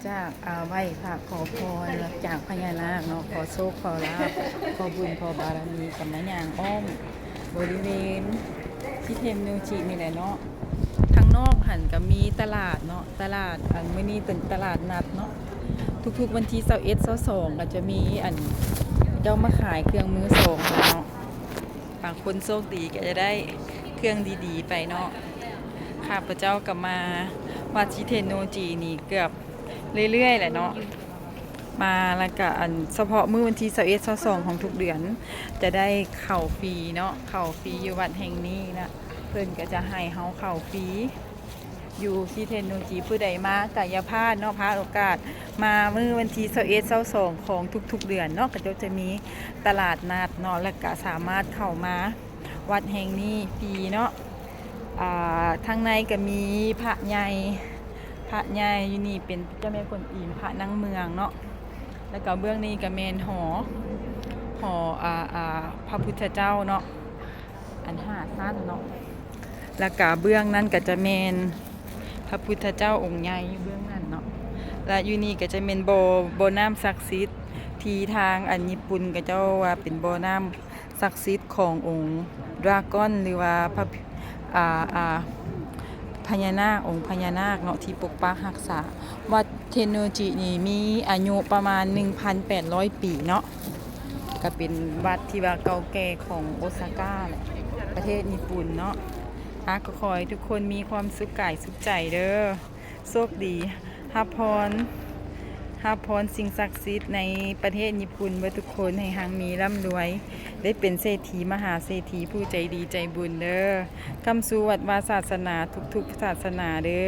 ຈາກ ອ່າ ໄຫວ້ພະຂໍພອນຈາກພະຍານາກເນາະ ຂໍໂຊກຂໍລາບ ຂໍບຸນຂໍບາລະມີ ກໍມາຍ່າງອ້ອມບໍລິເວນ ຊິເທນໂນຈິນີ້ແຫຼະເນາະ. ທາງນອກຫັ້ນກໍມີຕະຫຼາດເນາະ ຕະຫຼາດ ອັນ ມື້ນີ້ເປັນຕະຫຼາດນັດເນາະ ທຸກໆວັນທີຊາວເອັດ ຊາວສອງ ກໍຈະມີ ອັນ ເຈົ້າມາຂາຍເຄື່ອງມືສອງເນາະ. ບາງຄົນໂຊກດີກໍຈະໄດ້ເຄື່ອງດີໆໄປເນາະ. ຂ້າພະເຈົ້າກໍມາວັດຊິເທນໂນຈິນີ້ເກືອບເລື້ອຍໆແຫຼະເນາະ ມາແລ້ວກະ ອັນ ສະເພາະມື້ວັນທີຊາວເອັດ ຊາວສອງຂອງທຸກເດືອນ ຈະໄດ້ເຂົ້າຟຣີເນາະ ເຂົ້າຟຣີຢູ່ວັດແຫ່ງນີ້ນະ ເພິ່ນກໍຈະໃຫ້ເຮົາເຂົ້າຟຣີຢູ່ຊິເທນໂນຈິ. ຜູ້ໃດມາກໍຢ່າພາດເນາະ ພາດໂອກາດ ມາມື້ວັນທີຊາວເອັດ ຊາວສອງຂອງທຸກໆເດືອນເນາະ ເຂົາເຈົ້າຈະມີຕະຫຼາດນັດເນາະ ແລ້ວກະສາມາດເຂົ້າມາ ວັດແຫ່ງນີ້ຟຣີເນາະ. ອ່າ ທາງໃນກໍມີພະໃຫຍ່ ພະໃຫຍ່ຢູ່ນີ້ເປັນເຈົ້າແມ່ກົວນອິມ ພະນາງເມືອງເນາະ ແລ້ວກໍເບື້ອງນີ້ກໍແມ່ນຫໍ ຫໍ ອ່າ ອ່າ ພະພຸດທະເຈົ້າເນາະ ອັນຫ້າຊັ້ນເນາະ ແລ້ວກໍເບື້ອງນັ້ນກໍຈະແມ່ນພະພຸດທະເຈົ້າອົງໃຫຍ່ຢູ່ເບື້ອງນັ້ນເນາະ ແລະ ຢູ່ນີ້ກໍຈະແມ່ນບໍ່ ບໍ່ນ້ຳສັກສິດ ທີ່ທາງ ອັນ ຍີ່ປຸ່ນເຂົາເຈົ້າວ່າເປັນບໍ່ນ້ຳ ສັກສິດຂອງອົງດຣາກອນ ຫຼືວ່າພະ ອ່າ ອ່າ ພະຍານາກ ອົງພະຍານາກເນາະ ທີ່ປົກປັກຮັກສາ. ວັດເທນໂນຈິນີ້ມີອາຍຸປະມານໜຶ່ງພັນແປດຮ້ອຍປີເນາະ ກໍເປັນວັດທີ່ວ່າເກົ່າແກ່ຂອງໂອຊາກາ ແລະ ປະເທດຍີ່ປຸ່ນເນາະ. ອາ ກໍຂໍໃຫ້ທຸກຄົນມີຄວາມສຸກກາຍສຸກໃຈເດີ. ໂຊກດີ ຮັບພອນ ຮັບພອນສິ່ງສັກສິດໃນປະເທດຍີ່ປຸ່ນເບິດທຸກຄົນ ໃຫ້ຮັ່ງມີລ່ຳລວຍ ໄດ້ເປັນເສດຖີມະຫາເສດຖີ ຜູ້ໃຈດີໃຈບຸນເດີ ຄ້ຳຊູວັດວາສາສະໜາທຸກໆສາສະໜາເດີ.